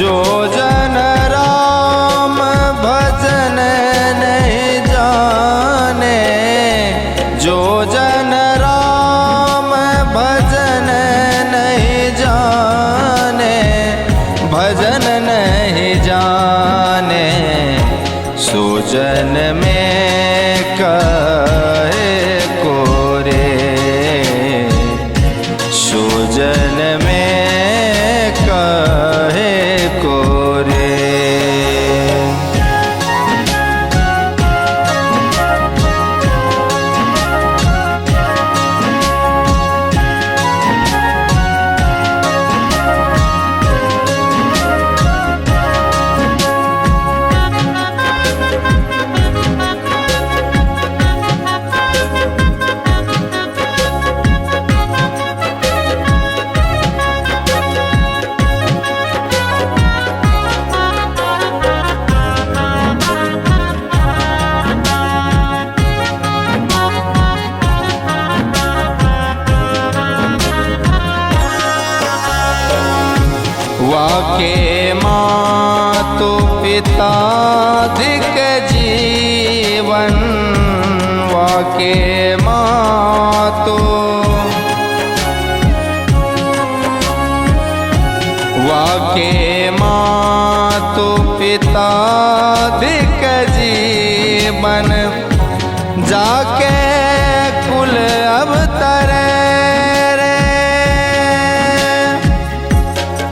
जो जन राम भजन नहीं जाने, जो जन राम भजन नहीं जाने, भजन नहीं जाने, सुजन में कहे को रे, सुजन में कहे को रे। वाके मातु पिता धिक जीवन, वाके मातु, वाके मातु पिता धिक जीवन, जाके कुल अब तरे रे,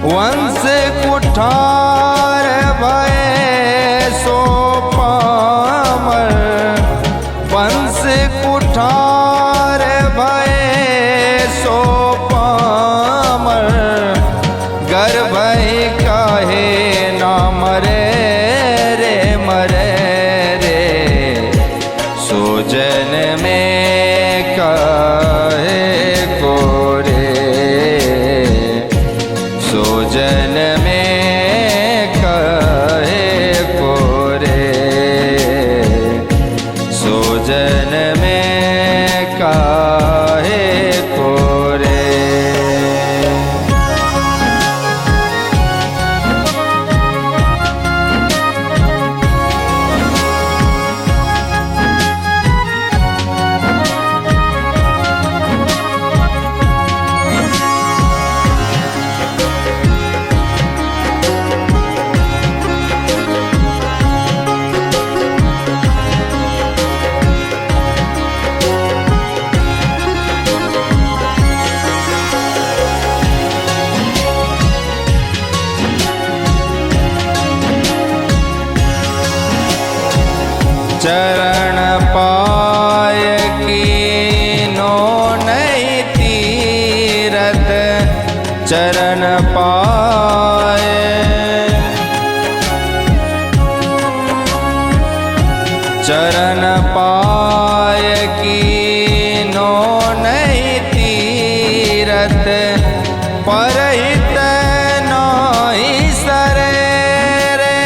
वंश कुठार भये सो पामर, वंश कुठार भये सो पामर, गर्भहि काहे ना मरे रे मरे रे, सुजन में काहे को रे, सुजन में काहे को रे, सुजन में काहे को रे। चरण पाय कीनो नहीं तीरथ, चरण पाय, चरण पाय कीनो नहीं तीरथ, परहित नाही सरे रे,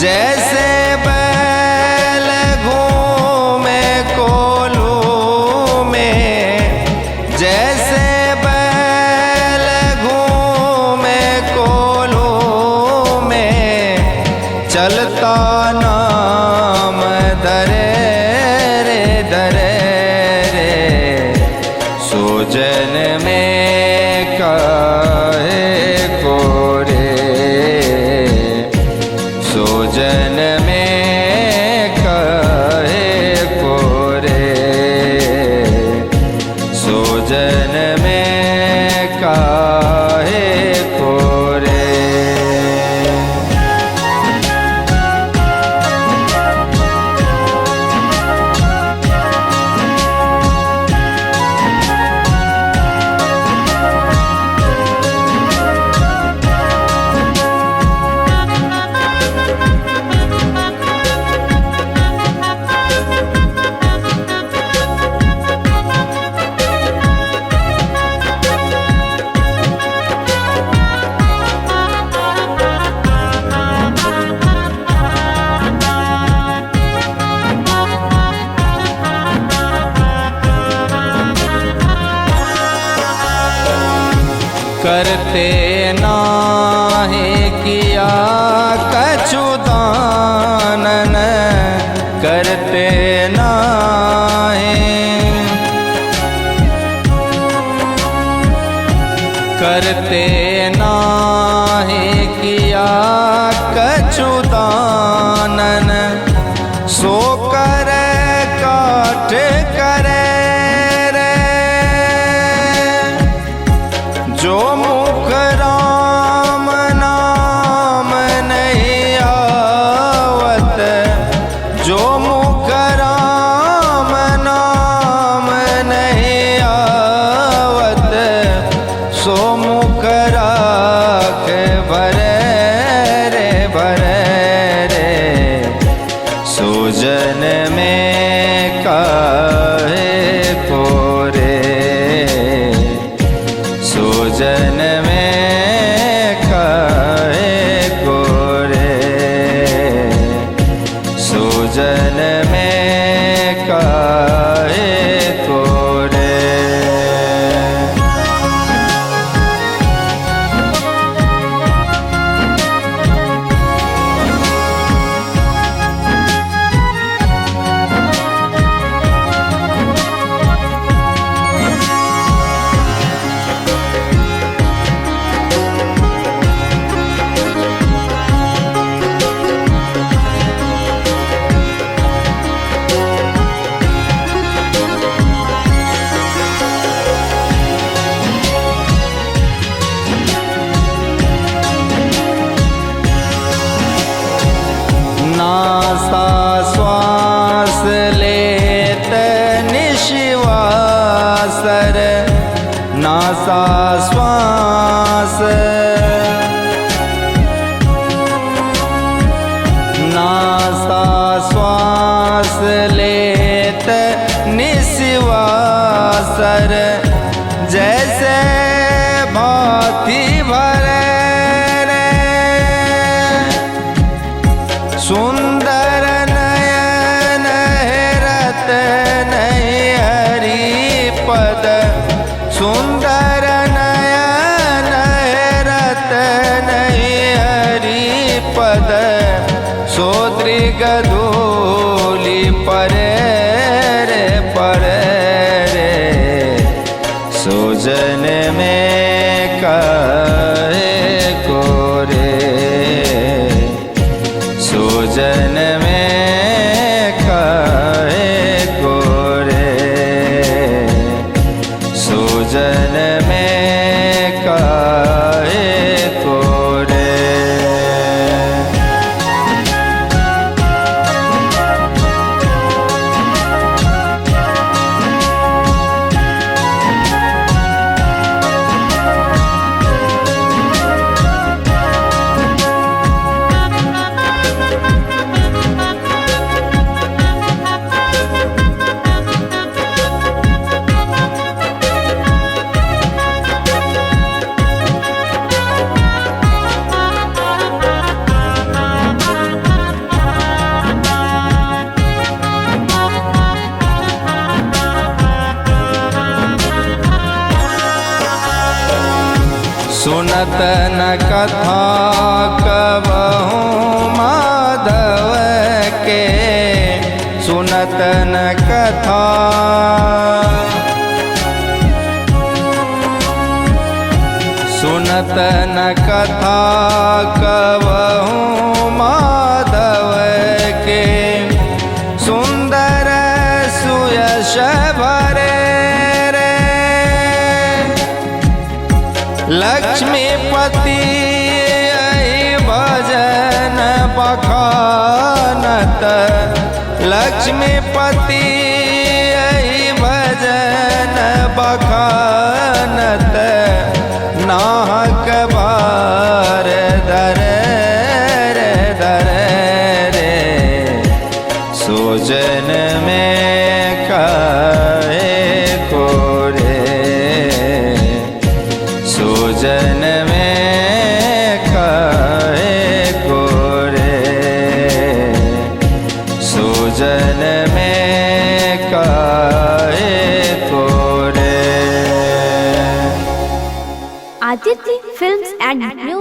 जैसे बैल घूमे कोलू में, जैसे बैल घूमे कोलू में, चलता ना करते नाहे किया कछु दानन, करते नाहे, करते नाहे किया कछु दानन, सो कर काठ करे रे। जो मुख राम नाम नहीं आवत, जो मुख राम नाम नहीं आवत, सो मुख राख भरे रे भरे रे। सोजन में काहे को रे, सोजन में काहे को रे, सोजन में काहे को रे। नासा श्वास लेत निश्वासर, नासा श्वास, नासा श्वास लेत निश्वासर, जैसे भांति भरे रे। सुंदर नयन हेरत नहीं हरि पद, सुंदर नयन हेरत नहीं हरि पद, सो दृगधूलि परे रे परे रे। सोजन में काहे को रे, सोजन में काहे को रे, सोजन में काहे को रे। सुनत न कथा कबहू माधव के, सुनत न कथा, सुनत न कथा कबहू माधव के, सुंदर सुयश भरे रे। लक्ष्मीपति अहि भजन बखानत, लक्ष्मीपति अहि भजन बखानत, नाहक भार धरे रे धरे रे। सोजन में काहे को रे, सोजन में काहे को रे, सोजन में काहे को रे। आज Aditya Films and Music.